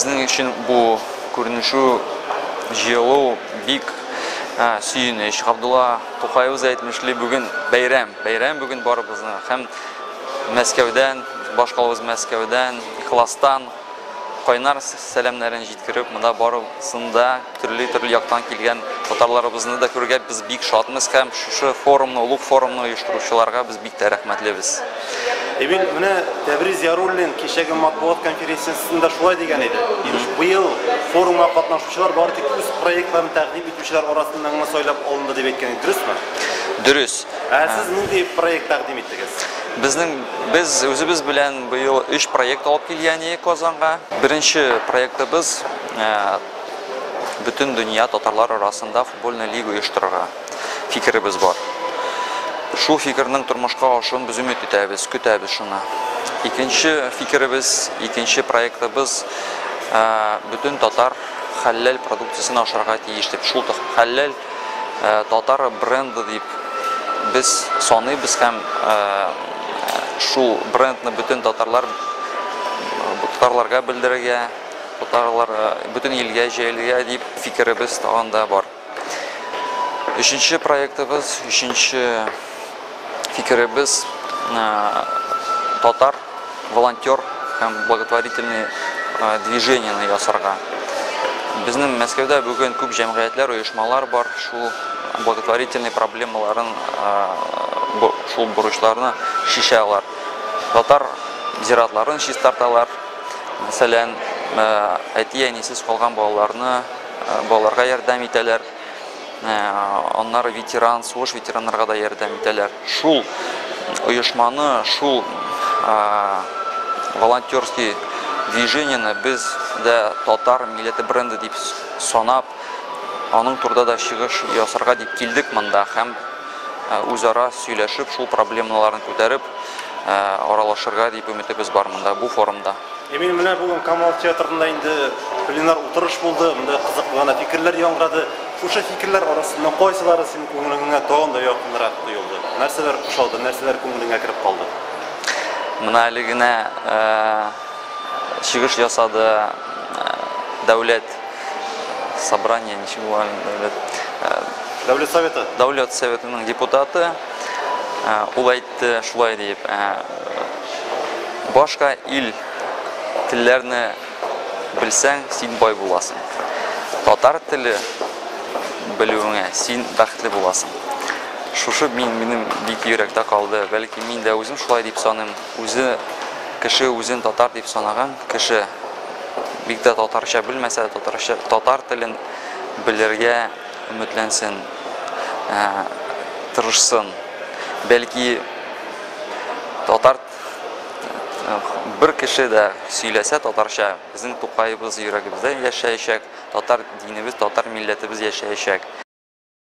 Безнең өчен бу күренешү, җыелу бик сөенеч. Габдулла Тукаебыз әйтмешли, бүген бәйрәм, бәйрәм бүген барыбызның. Һәм Мәскәүдән, башкалабыз Мәскәүдән, Ихластан кайнар сәламнәрен җиткереп, монда барысын да төрле-төрле яктан килгән татарларыбызны да күрергә без бик шатмыз һәм шушы форумны, олуг форумны оештыручыларга без бик тә рәхмәтлебез. Эмиль, менә Тәбриз Яруллин кичәге матбугат конференциясендә шулай дигән иде. Имеш, быел форумга катнашучылар бары тик үз проектларын тәкъдим итүчеләр арасыннан гына сайлап алынды дип әйткән иде. Дөресме? Дөрес. Ә сез нинди проект тәкъдим иттегез? Безнең без үзебез белән быел өч проект алып килгән идек Казанга. Беренче проектыбыз бөтен дөнья татарлар арасында футбольный лига оештырырга фикеребез бар. Шул фикернең тормышка ашуын без өмет итәбез, көтәбез шуны. Икенче фикеребез, икенче проектыбыз бөтен татар хәлләл продукциясен ашарга тиеш дип. Шул хәлләл татар бренды дип без саныйбыз һәм шул брендны бөтен татарлар татарларга белдерергә, татарлар бөтен илгә җәелергә дип фикеребез тагын да бар. Өченче проектыбыз, өченче фикеребез татар волонтер һәм благотворительный движениене ясарга. Безнең Мәскәүдә бүген күп җәмгыятьләр, оешмалар бар, шул благотворительный проблемаларын, шул бурычларны шешә алар. Татар зиратларын чистарталар. Мәсәлән, әти-әнисез калган балаларны, балаларга ярдәм итәләр. Аннары ветеран, сугыш ветераннарга да ярдәм итәләр. Шул оешманы, шул волонтерский движениене без дә татар милләте бренды дип санап, аның турында да чыгыш ясарга дип килдек монда һәм үзара сөйләшеп, шул проблемаларны күтәреп, аралашырга дип өметебез бар монда, бу форумда. Эмиль, менә бүген Камал театрында инде пленар утырыш булды, монда кызыклы гына фикерләр яңгырады. Шушы фикерләр арасыннан кайсылары синең күңелеңә тагын да якынрак тоелды? Нәрсәләр ошады, нәрсәләр күңелеңә кереп калды? Менә әле генә чыгыш ясады дәүләт собрание, ничек була дәүләт? Дәүләт советы. Дәүләт советының депутаты. Ул әйтте шулай дип, башка ил телләрне белсәң, син бай буласың. Татар теле белүеңә син бәхетле буласың. Шушы мин минем бик йөрәктә калды. Бәлки мин дә үзем шулай дип саныйм. Үзе кеше үзен татар дип санаган кеше бик тә татарча белмәсә дә татарча татар телен белергә өметләнсен, тырышсын. Бәлки татар бер кеше дә сөйләсә татарча, безнең Тукаебыз йөрәгебездә яшәячәк, татар динебез, татар милләтебез яшәячәк.